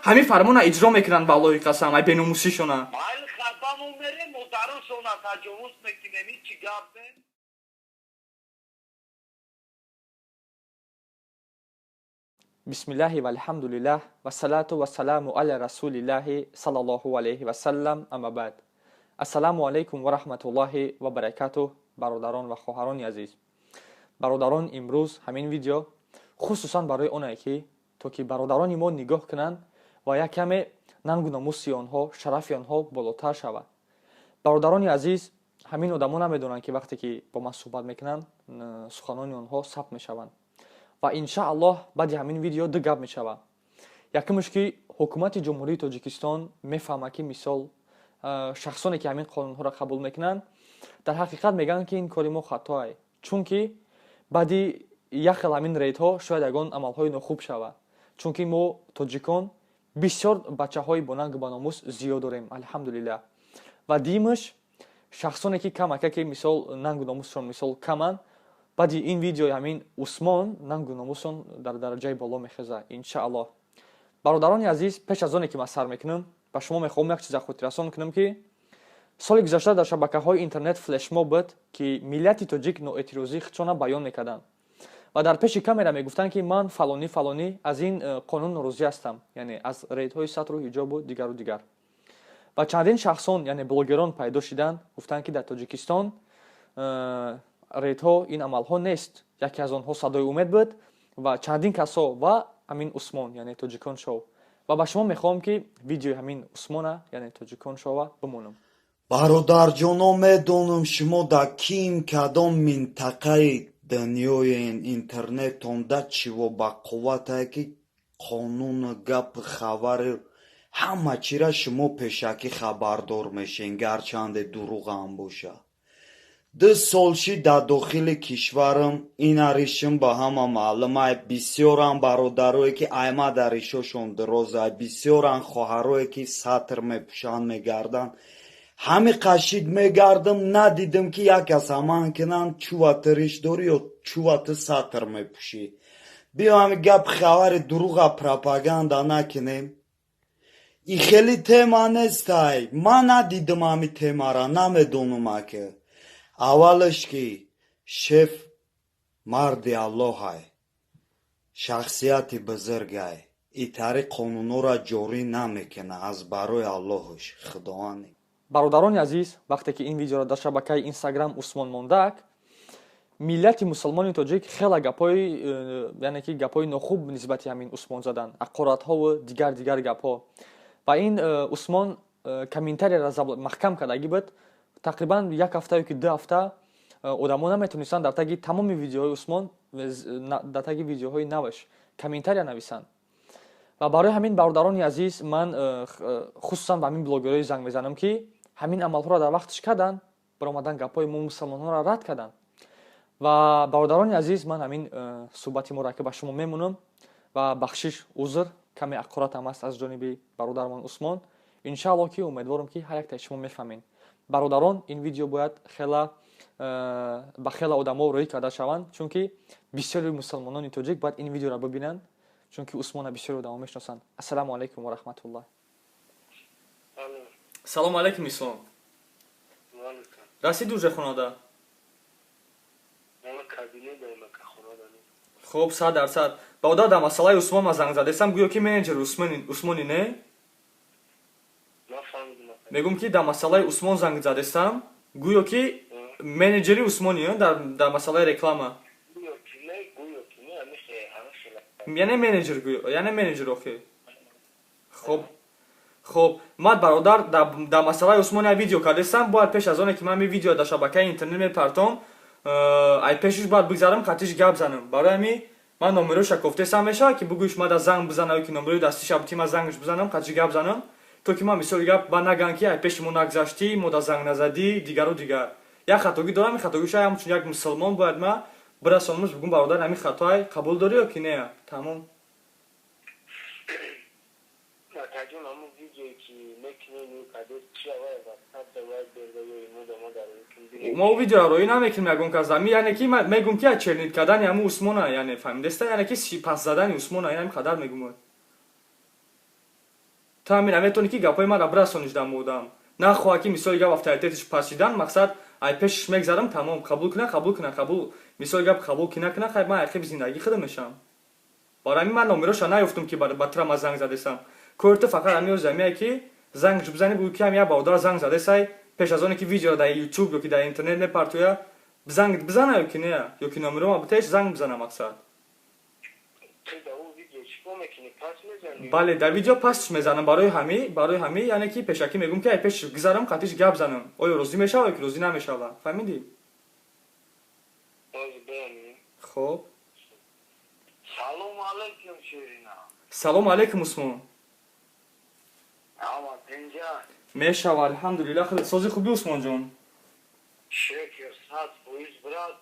Ҳамин фармона иҷро мекунанд, валлоҳи қасам, ай беномусишона. Майли, хафа, мо мерем, модарошона таҷовуз мекунем, ҳичи гап не. Бисмиллаҳи валҳамдулиллаҳ вассалату вассаламу аля расулиллаҳи саллаллоҳу алайҳи васаллам, амма баъд. Ассалому алайкум ва раҳматуллоҳи ва баракатуҳ, бародарон ва хоҳарони азиз. Бародарон, имрӯз ҳамин видео хусусан барои оне ки то ки бародарони мо нигоҳ кунанд ва як каме нангу номуси онҳо, шарафи онҳо болотар шавад. Бародарони азиз, ҳамин одамо намедонанд, ки вақте ки бо ман суҳбат мекунанд, суханони онҳо сабт мешаванд. Ва иншааллоҳ, баъди ҳамин видео ду гап мешавад. Якумш, ки ҳукумати Ҷумҳурии Тоҷикистон мефаҳмад, ки мисол шахсоне ки ҳамин қонунҳоро қабул мекунанд, дар ҳақиқат мегӯянд, ки ин кори мо хатоае, чунки баъди як хел ҳамин рейдҳо шояд ягон амалҳои нохуб шавад, чунки мо тоҷикон бисёр бачаҳои бонангу баномус зиёд дорем, алҳамдулиллаҳ. Ва дуюмаш, шахсоне ки камака ки мисол нангу номусшон мисол каманд, баъди ин видеои ҳамин Усмон нангу номусшон дар дараҷаи боло мехезад, иншааллоҳ. Бародарони азиз, пеш аз оне ки ман сар мекунам, ба шумо мехоҳам як чиза хотиррасон кунам, ки соли гузашта дар шабакаҳои интернет флешмоб буд, ки миллати тоҷик ноэътирозии худшона баён мекарданд ва дар пеши камера мегуфтанд, ки ман фалонӣ фалонӣ аз ин қонун норозӣ ҳастам, яъне аз рейдҳои сатру ҳиҷобу дигару дигар. Ва чандин шахсон, яъне блогерон пайдо шиданд, гуфтанд, ки дар Тоҷикистон рейдҳо, ин амалҳо нест. Яке аз онҳо Садои Умед буд ва чандин касо ва ҳамин Усмон, яъне Тоҷикон Шоу. Ва ба шумо мехоҳам, ки видеои ҳамин Усмона, яъне Тоҷикон Шоуа, бимонам. Бародарҷоно, медонам, шумо дар ким кадом минтақаи дунёен, интернетон да чиво ба қувватае, ки қонуну гапу хабари ҳама чира шумо пешакӣ хабардор мешен, гарчанде дурӯғам бошад. 2 сол шид дар дохили кишварам, ина ришим ба ҳама маълумай. Бисёрам бародарое, ки айма дар ришошон дирозай, бисёрам хоҳарое, ки сатр мепӯшанд, мегарданд. Ҳами қашид мегардам, надидам, ки як кас аман кунанд: чува ту риш дорӣ ё чува ту сатр мепӯшӣ? Биё, ҳами гап хабари дурӯға пропаганда накунем. И хеле тема нестай, ман надидам ҳами темара, намедонам. Ака, аввалаш, ки шеф марди Аллоҳай, шахсияти бузургай, итари қонунҳоро ҷорӣ намекунад аз барои Аллоҳуш Худованд. Бародарони азиз, вақте ки ин видеоро дар шабакаи Инстаграм Усмон мондак, миллати мусулмони тоҷик хеле гапҳои, яъне ки гапҳои нохуб нисбати ҳамин Усмон заданд, ҳақоратҳову дигар дигар гапҳо. Ва ин Усмон комментарияро маҳкам кардагӣ буд. Тақрибан як ҳафта ё ки 2 ҳафта одамо наметонистанд дар таги тамоми видеоҳои Усмон, дар таги видеоҳои наваш комментария нависанд. Ва барои ҳамин, бародарони азиз, ман хусусан ба ҳамин блогерҳои занг мезанам, ки ҳамин амалҳоро дар вақташ карданд, баромадан гапҳои мо мусалмонҳоро рад карданд. Ва бародарони азиз, ман ҳамин суҳбати моро ки ба шумо мемонам ва бахшиш, узр, каме ҳақоратам аст аз ҷониби бародарамон Усмон. Иншааллоҳ, ки умедворам, ки ҳар яктаи шумо мефаҳмед. Бародарон, ин видео бояд хела ба хела одамо рӯӣ карда шаванд, чунки бисёри мусалмонони тоҷик бояд ин видеоро бибинанд, чунки Усмона бисёри одамо мешиносанд. Ассалому алайкум ва раҳматуллоҳ. Салому алайкум, Ислом. Расиди уже хонада? Хуб, 100%. Бародар, дар масъалаи Усмон ма занг задесам, гӯё ки менеҷери Усмони, не? Мегӯм, ки дар масъалаи Усмон занг задестам, гӯё ки менеҷери Усмони дар масъалаи реклама, яъне менеҷер, гӯё яъне менеҷер охи. Хуб, ман, бародар, дар масъалаи Усмон як видео кардестам. Бояд пеш аз оне ки ман ми видео дар шабакаи интернет мепартом, ай пешиш бояд бигзарам, қатиш гап занам. Барои ҳами ман номероша кофтесам, мешавад, ки бугӯиш мада занг бизана ё ки номерои дастиша бути, ман зангш бизанам, қатиш гап занам, то ки ман мисоли гап ба наган, ки ай пеши мо нагзаштӣ, мо да занг назадӣ, дигару дигар. Як хатогӣ дорам, ин хатогиша ҳамчун як мусулмон бояд ма бирасонамш, бугум: бародар, ҳамин хатоай қабул дорӣ ё ки не? Тамом. Акаҷон, ҳамун видеое ки мекунем, кадо чи авай WhatsApp да Viber да ё имо да ма дар Мо видеоро роӣ намекунем ягон кас. Ами, яъне ки мегум, ки чернить кардани ҳамун Усмона, яъне фаҳмидеста, яъне ки пас задани Усмона, ин ҳамин қадар мегум. Ту ҳамина метавонӣ ки гапҳои маро бирасониш дар одам. Нахоҳа ки мисоли гап авторитетиш пасидан, мақсад ай пешиш мегзарам, тамом, қабул куна, қабул куна, қабул, мисоли гап қабул ки накуна, хай, ман айқиби зиндагӣ худам мешавам. Барои ҳамин ман номероша наёфтум ки ба тура ма занг задесам. Кори ту фақат ҳамин озамие ки зангш бизанӣ, бугӯ ки ҳам як бародар занг задесай, пеш аз оне ки видеоро дар ютуб ё ки дар интернет мепартоя, занг бизана ё ки не, ё ки номерома битеш, занг бизана, мақсад. Бале, дар видео пастш мезанам. Барои ҳами яъне ки пешакӣ мегӯм ки ай пеш гузарам, қатиш гап занам, оё розӣ мешава ё ки розӣ намешава, фаҳмидӣ? Хоб. Салому алайкум, Ширина. Салому алайкум, Усмон. Мешава, алҳамдулилла. Сози хуби, Усмонҷон? Шекер, 100%, брат.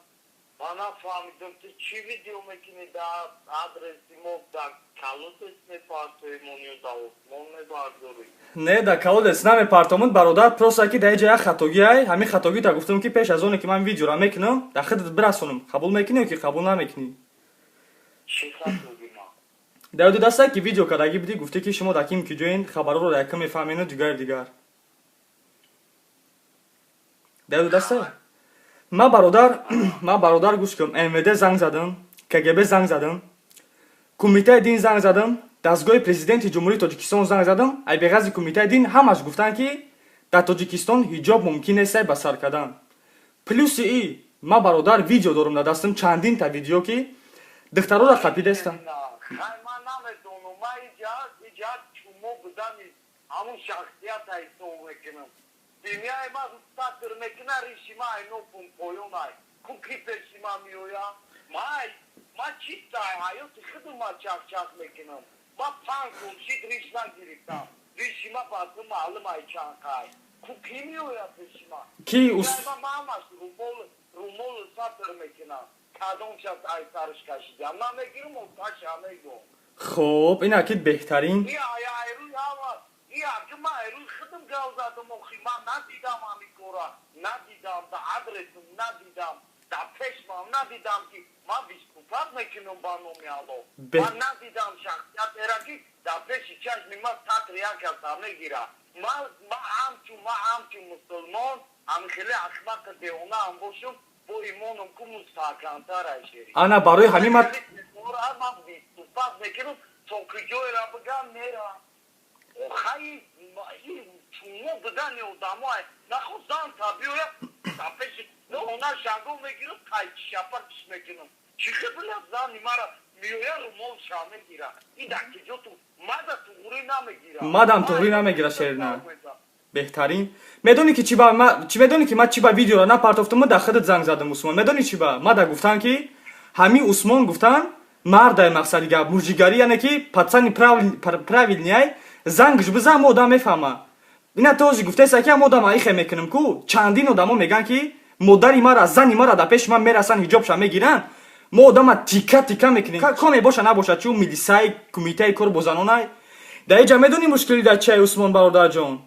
Ман нафаҳмидам, ту чӣ видео мекунӣ дар адреси мо, дар колодец мепартоимон ё дар осмон мебардорӣ? Не, дар колодец намепартомуд, бародар. Просто ки дар иҷа як хатогӣ ай, ҳамин хатогита гуфтам ки пеш аз оне ки ман видеоро мекунам, дар худат бирасонам. Қабул мекунӣ ё ки қабул намекунӣ? Чӣ хатогӣ ман? Дар ёду даста ки видео кардагӣ будӣ, гуфтӣ ки шумо дар ким ки ҷоин, хабарҳоро якм мефаҳмену дигари дигар. Дар ёду даста? Ма, бародар, гӯш кун, МВД занг задам, КГБ занг задам, Кумитаи дин занг задам, дастгоҳи президенти Ҷумҳурии Тоҷикистон занг задам. Ай беғази Кумитаи дин ҳамаш гуфтанд, ки дар Тоҷикистон ҳиҷоб мумкин нестай ба сар кардан. Плюси и ма, бародар, видео дорам дар дастам, чандинта видео, ки духтарора қапидестам. Хай, ман намедонам, ман иҷа чумо будани ҳамун шахсията ҳисоб мекунам. Семьяи ман сатр мекуна, риши ма айнопун поёнай ку, ки пеши ман меоя? Ман чиста ҳаёти худам ма чахчах мекунам. Ман 5 сол шид риш нагирифтам, риши ма басу маълум ай чанқай ку, ки меоя пеши ман? Ки? Ма ҳамаш румолу сатр мекунам. Кадом шас ай сарш кашидам намегирам, оташа мегӯм. Хоб, ин акид беҳтарин. Ки ман рӯи худам гав задам. Охи, ман надидам ҳамин кора, надидам, да адресам надидам, да пешмам надидам, ки ман выступать мекунам ба номи Алло. Ман надидам шахсиятера, ки дар пеши чашми ман сатри як каса мегира. Ман ҳамчун мусулмон, ҳамин хеле ахмақи девона ҳам бошам, бо имоном ку мустаҳкамтар айшери. Ана барои ҳамин ман Ман выступать мекунам, то куҷоера бигам, мерам. Хай, чумо будани одамоай нахо зан та биёя та пеши она шаго мегирам, қайчишапакиш мекунам. Чӣ хебила зани мара меоя, румол ша мегира? И дар киҷо ту мада туғурӣ намегира? Мадам туғурӣ намегира, Шерина. Беҳтарин. Медонӣ ки чи ба чи, медонӣ ки ман чи ба видеоро напартофтам, дар худат занг задам, Усмон? Медонӣ чи ба ма да гуфтам, ки ҳамин Усмон, гуфтан, мардай, мақсади гап мужигарӣ, яъне ки пацани правильный ай, зангш бизан, мо одам мефаҳма. Ина този гуфтеса ки ам одам аихе мекунам ку. Чандин одамо мегӯянд, ки модари мара, зани мара дар пеши ман мерасанд, ҳиҷобша мегиранд, мо одама тика тика мекунем. Коме боша набоша, чу милисаи кумитаи кор бо занонай. Дар иҷа медонӣ мушкили дар чиай, Усмон бародарҷон?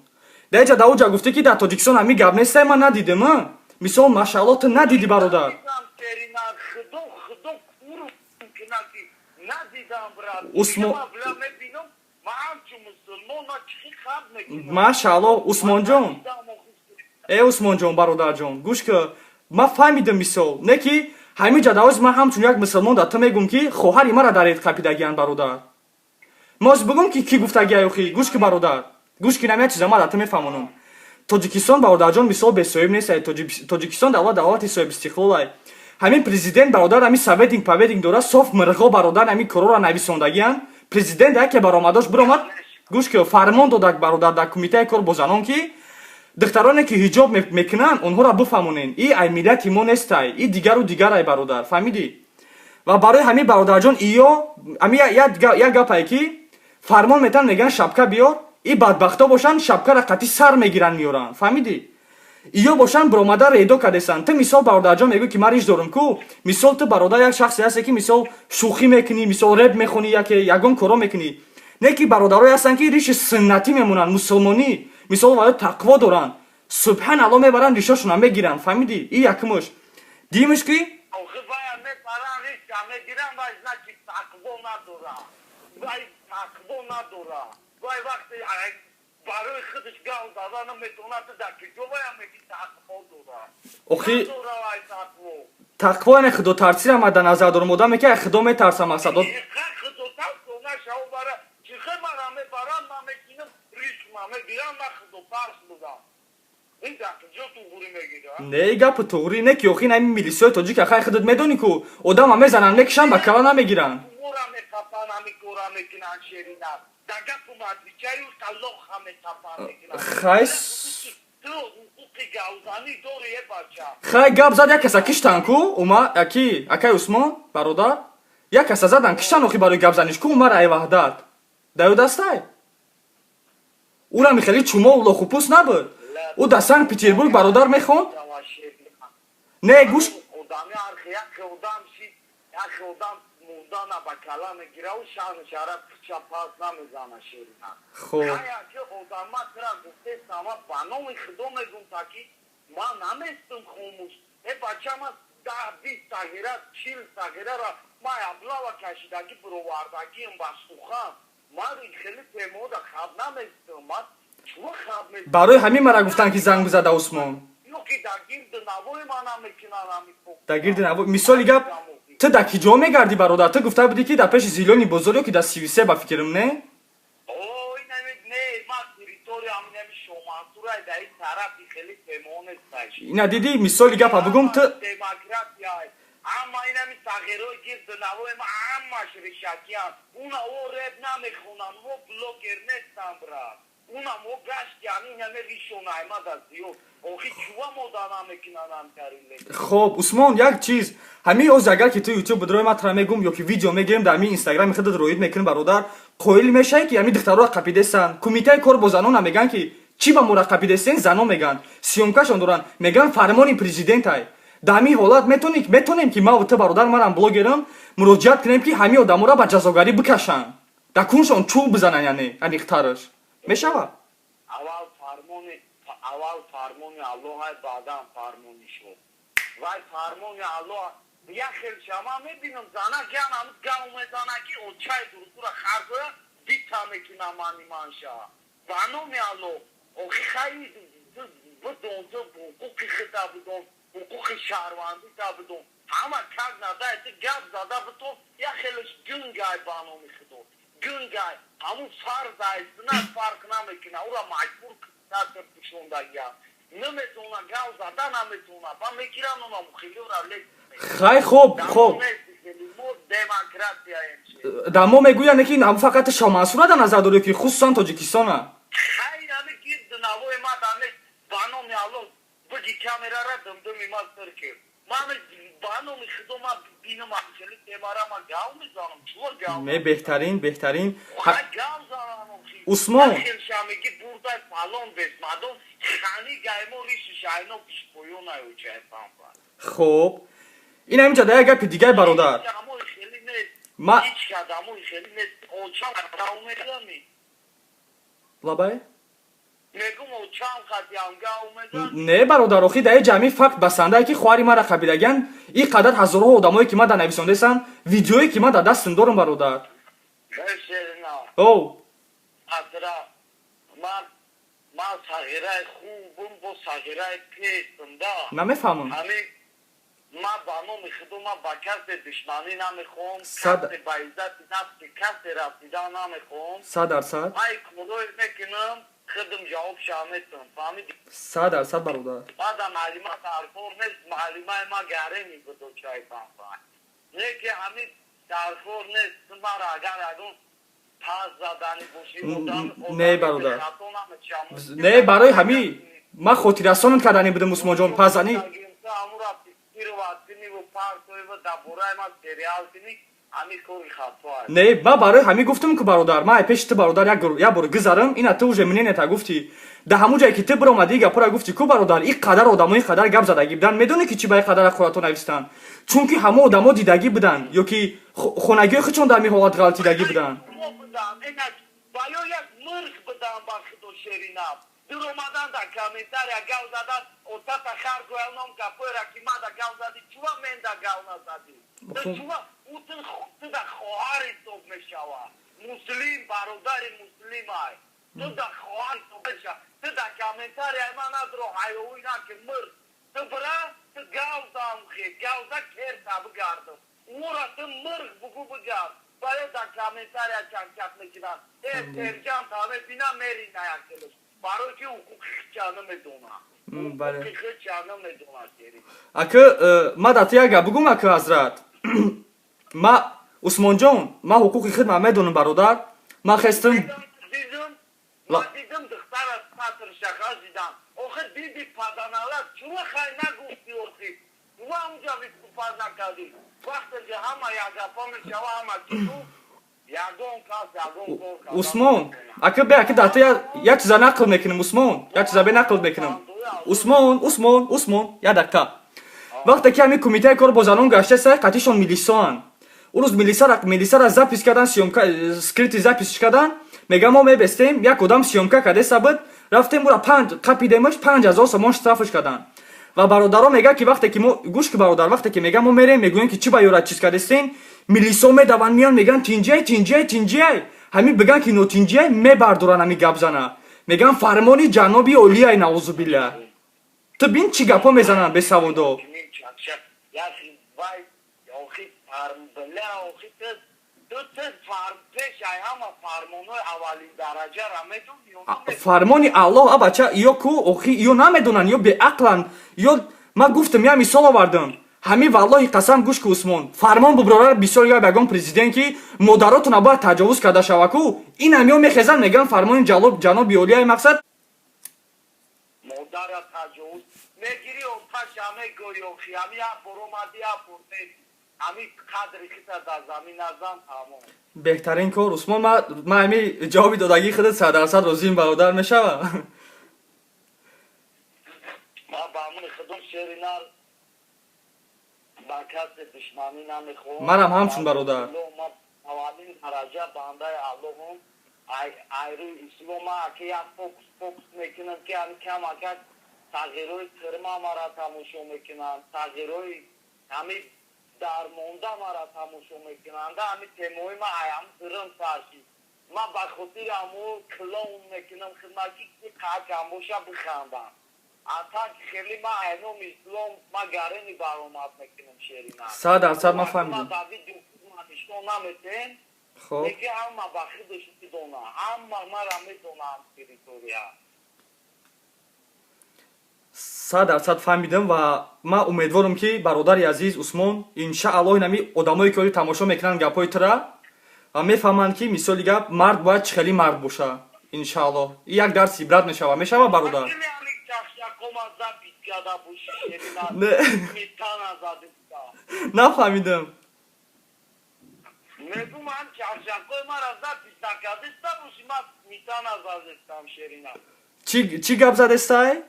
Дар иҷа дар уҷа гуфтӣ, ки дар Тоҷикистон ҳамин гап нестай. Ман надидем, мисол, машаалло, ту надидӣ, бародар. Худо, худо надидам, брат. Усмон. Мебинам, ман ҳамчун мусулмон, ман чӣ хаб мекунам? Машаалло, Усмонҷон. Э, Усмонҷон, бародарҷон, гӯш ки, ман фаҳмидам, мисол, не ки ҳамин ҷа давози ман ҳамчун як мусулмон дар ту мегӯм, ки хоҳари мара дар ред қапидагиянд, бародар. Мо оз бигӯм, ки кӣ гуфтагия охи. Гӯш ки, бародар, гӯш ки, нам як чиза ман дар ту мефаҳмонам. Тоҷикистон, бародарҷон, мисол, бесоҳиб нест. Тоҷикистон давлат, давлати соҳибистиқлолай. Ҳамин президент, бародар, ҳамин советник паветник дора, соф мирғо, бародар, ҳамин корора нависондагиянд. Президент яке баромадош биромад, гӯш ки, фармон додак, бародар, дар кумитаи кор бо занон, ки духтароне ки ҳиҷоб мекунанд, онҳоро бифаҳмонен, и ай миллати мо нестай, и дигару дигарай, бародар, фаҳмидӣ? Ва барои ҳамин, бародарҷон, иё ҳами як гапае ки фармон метан, мегӯянд, шапка биёр. И бадбахто бошанд, шапкара қатъи сар мегиранд, меёранд, фаҳмидӣ? Иё бошанд, биромада редо кардесанд. Ту, мисол, бародарҷон, мегӯй, ки ман риш дорам ку. Мисол, ту, бародар, як шахсе ҳасте, ки, мисол, шӯхӣ мекунӣ, мисол, реп мехонӣ, яке ягон коро мекунӣ. Не ки бародарое ҳастанд, ки риши суннатӣ мемонанд, мусулмонӣ, мисол, ваё тақво доранд, субҳан Алло, мебаранд, ришошона мегиранд, фаҳмидӣ? И якумуш. Дуюмуш ки Охи, вая мепаран, риша мегиран, вай значит тақво надора, вай тақво надора. Вай вақте барои худаш гав зада наметавонад, ту дар куҷо вая меги тақво дора? Охи тақво яъне худотарсиро ман дар назар дорам. Одаме ки ай худо метарса, мақсад. Худотарс нашав бара чихе мара мебарам, ман мекунам, риск ман мегирам, ман худотарс будам. Не, гапи туғрӣ не ки охи ин ҳамин милисиёи тоҷик, ахай худат медонӣ ку одама мезананд, мекушанд, ба кала намегиранд. Хай гап зад, як каса киштанд ку, ума аки акай Усмон бародар, як каса задан киштанд охи барои гап заниш ку, Умар ай Ваҳдат дар ёд астай? Ура михели чумо лохупӯст набуд. Ӯ дар Санкт Петербург бародар мехонд. Не, гӯш, хоб. Ман наместум хомӯш. Э бача, ман 10, 20 сағира, 40 сағирара ман аблава кашидагӣ бировардагиам ба сухан. Ман хеле темода хаб наместум. Ман барои ҳамин мара гуфтанд, ки занг бизада Усмон. Дар гирди наво. Мисоли гап, ту дар ки ҷо мегардӣ, бародар? Ту гуфта будӣ, ки дар пеши зилёни бозор ё ки дар 33, ба фикрам, не? Ина дидӣ, мисоли гапа бугум, ту ҳама инами сағирои гирди навои ма ҳамаш ришакиянд. Уна о реп намехонанд, о блогер нестанд, брат. Унам о гаштиам инаме ришонаймада зиёд. Охи чува мода намекунанд ҳамкариле. Хоб, Усмон, як чиз, ҳамин оз агар ки ту ютуб бидрои, ман тура мегум ё ки видео мегирем, дар ҳамин инстаграми худат роид мекунем, бародар, қоил мешавӣ, ки ҳамин духтарора қапидесанд? Кумитаи кор бо занона мегӯянд, ки чӣ ба мора қапидесен. Занон мегӯянд, съёмкашон доранд, мегӯянд, фармони президентай. Дар ҳамин ҳолат метонем, ки ман ту, бародар, манам блогерам, муроҷиат кунем, ки ҳамин одаморо ба ҷазогарӣ бикашанд, дар куншон чӯб бизананд, яъне аниқтараш мешавад? Аввал фармони Аллоҳ, баъдан фармони шуд. Вай фармони Аллоҳ як хел шама мебинам, зана ган ҳамуз гав мезана, ки очай дурустура харгоя бита мекунам мани манша. Ба номи Аллоҳ, охи хай бидон, ту ҳуқуқи хита бидон, ҳуқуқи шаҳрвандита бидон. Ҳама как надай, ту гап зада битон, як хелеш гунгай, ба номи худо гунгай. Ҳамун фарз айсина фарқ намекуна, ура маҷбур пӯшондагия наметавона, гав зада наметавона, ба мегиранд онам хелиора. Хай, хоб, хоб. Дар мо мегӯянд, ки фақат Шомансура дар назар дорӣ, ки хусусан Тоҷикистона. Хай, ами гирди навои ма дар ба номи Аллоҳ, биги камерара димдими ма сир кир. Ман ба номи худо, ман бинам хеле темара, ман гав мезанам. Чуво гав? Не, беҳтарин, беҳтарин. Гав занам. Усмон, хелшамеги бурдай фалон бес мадом хани гаймо риши шайно пишпоёнайочайфамфа. Хоб, ин ҳаминҷа да як гапи дигар, бародар. Ма ҳеч кадамои хеле нест. Очам умедами. Лабай. Мегум, очам хатиам гав мезан. Не, бародар, охи дар ҷамъи факт басандае, ки хоҳари мара қабилаган, ин қадар ҳазорҳо одамое, ки ман дар нависондесам, видеое, ки ман дар дастам дорам, бародар. О. Ман сағираи хубум бо сағираи пестам да. Намефаҳмам. Ҳамин ман ба номи худо, ман ба касе душманӣ намехоҳам, касе ба иззати нафси касе расида намехоҳам. 100%. Ман корое мекунам, худам ҷавобша метам, фаҳмиди? 100%, бародар. Баъда маълима даркор нест, маълимаи ма гареми будо чайфанфа. Не ки ҳамин даркор нест. Мара агар ягон пас задани бошӣ. Не, бародар, не, барои ҳамин ман хотиррасонат кардани будам, Усмонҷон, пазани. Амура фиксировать партоева дар бораи ман сериал кунӣ, ҳамин кори хато аст. Не, ман барои ҳамин гуфтам, ки бародар, ман пеши ту, бародар, як бор гузарам. Ина ту уже мнениета гуфтӣ, дар ҳамун ҷое, ки ту биромадӣ, гапора гуфтӣ ку, бародар, ин қадар одамо ин қадар гап задагӣ буданд. Медонӣ, ки чӣ ба ин қадар ҳақорато навистанд? Чунки ҳама одамо дидагӣ буданд ё ки хонагиҳои худшон дар ҳамин ҳолат ғалтидагӣ буданд. Ва ё як мирх буданд, ба худо, шеринаб дуромадан дар комментария гав задан, отата хар гоял ном гапоера, ки мада гав задӣ, чува менда гав назадӣ, чува ту да хоҳар ҳисоб мешавад. Муслим бародари муслимай. Ту да хоҳар ҳисоб. Ту да комментарияи ман надро ҳаёвӣ наки мир. Ту бира, ту гавзам хе, гавза керта бигардам. Ура ту мирг бугу бигард. Барои да комментария чак-чак мекунанд. Э, сержант ҳаме бина мерина якелеш. Барои ки ҳуқуқи хича намедонад. Бале. Ҳуқуқи хича намедонад шери. Ака, ма дар ту як гап бугум, ака ҳазрат. Ма Усмонҷон, ма ҳуқуқи хидмат медонам, бародар. Ма хестам. Дидум, ма дидум духтара сатр шаха дидам. Охи диди паданалат, чура хай нагуфти охи. Ва унҷа виступад накардӣ. Вақте ки ҳама якгапа мешава, ҳама киту, ягон кас ягон кор карда Усмон, наметавонад. Ака бе, ака дар ту як чиза нақл мекунам, Усмон. Як чиза бе нақл мекунам. Усмон, Усмон, Усмон, як дақиқа. Вақте ки ҳамин кумитаи кор бо занон гаштеса, қатишон милисоанд. Ӯ рӯз милисара запись кардан, съёмка, скрытый запись кардан, мегам мо мебестем, як одам съёмка кардеса буд, рафтем ура панҷ қапидемаш, 5000 сомон штрафш кардан. Ва бародаро мега ки вақте ки мо гӯш ки бародар, вақте ки мега мо мерем, мегӯем ки чӣ ба ёра чиз кардестен, милисо медаванд, меян, меган тинҷиай, тинҷиай, тинҷиай. Ҳамин биган ки нотинҷиай, мебардоран ҳамин гап зана. Меган фармони ҷаноби олияй, наузубилла. Ту бин чӣ гапҳо мезананд бесаводо. Кунем чакчак. Яхи вай, охи фармбила, охи ту фарм пеш ай ҳама фармонҳои аввалин дараҷара медонӣ ё намедонӣ? Фармони Аллоҳ, а бача, ё ку охи ё намедонанд, ё беақланд, ё ман гуфтам, я мисол овардам. Ҳамин валлоҳи қасам, гӯш ку, Усмон, фармон буброра бисёр ё ягон президент ки модаротона бояд таҷовуз карда шава ку, инам ё мехезанд, мегӯянд фармони ҷаноби олияи мақсад. Модара таҷовуз мегирӣ, оташа мегӯӣ, охи ҳами як бор омадӣ, як бор мери, ҳами қадри хита дар замин назан, тамом. Беҳтарин кор, Усмон, ма ҳами ҷавоби додагии худат 100% розиим, бародар, мешава. Ман ба амри худом, шери нар, ба касе душманӣ намехоҳам. Манам ҳамчун, бародар. Ман аввалин дараҷа бандаи Аллоҳум, айрӯи ислом. Ман аки як фокус фокус мекунам, ки ҳами кам акак тағйирои тирма мара тамошо мекунанд, тағйирои ҳами дармонда мара тамошо мекунанд. Ҳами темои ма ай ҳам дирм сар шид. Ман ба хотири ҳамо клоун мекунам хидмат, ки қакам боша, бихандам. А так хеле ма айноми ислом ма гарени баромад мекунам, шерина. 100% ман фаҳмидам. Ма видео нишон наметем. Хоб. Леки ҳама ба худаш медона, ҳама мара медонам территория. 100% фаҳмидам ва ман умедворам, ки бародари азиз Усмон, иншааллоҳ, инами одамое ки оли тамошо мекунанд гапҳои тура ва мефаҳманд, ки мисоли гап мард бояд чӣ хеле мард боша. Иншааллоҳ, ин як дарси ибрат мешава, бародар. Хеле ҳами чахчакома запись карда боши, шерина. Не. Сметана задиста. Нафаҳмидам. Мегум, ҳам чахчакои мара запись накардиста боши, ман сметана задистам, шерина. Чӣ гап задестай?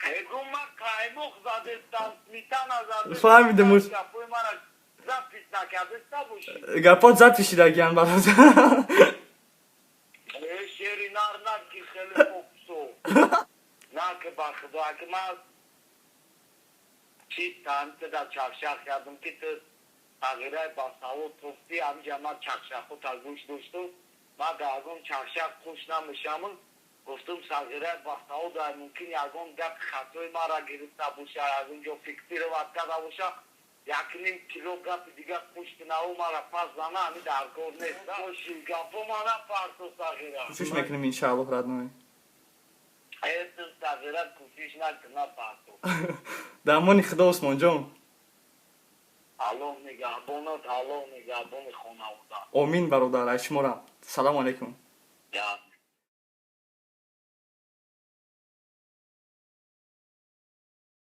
Мегум, ман қаймоқ задистам, сметана задистам. Фаҳмидам. Гапои мара запись накардиста боши. Гапот запись шидагиян, бародар. Э, шери нар, наки хеле фокусо наки, ба худо, аки ман чи танта чахчах кардам, ки ту тағйираи ба савод тофтӣ, ҳамиҷа ман чахчахота гӯш дошту, ман ягон чахчах хуш намешамам. Гуфтум, сағираи ба савод ай мумкин ягон гапи хатои мара гирифта боша, ягон ҷо фиксировать карда боша, якним кило гапи дига хуш кунаву мара пас зана, ҳами дар кор нест. Боши, гапо мана парто, сағира. Кӯшиш мекунем, иншааллоҳ, родной. Э, ту сағира кӯшиш накуна, парто. Дар амони худо, Усмонҷон. Аллоҳ нигаҳбонат, Аллоҳ нигаҳбони хонавода. Омин, бародар, ай шуморам. Салому алайкум.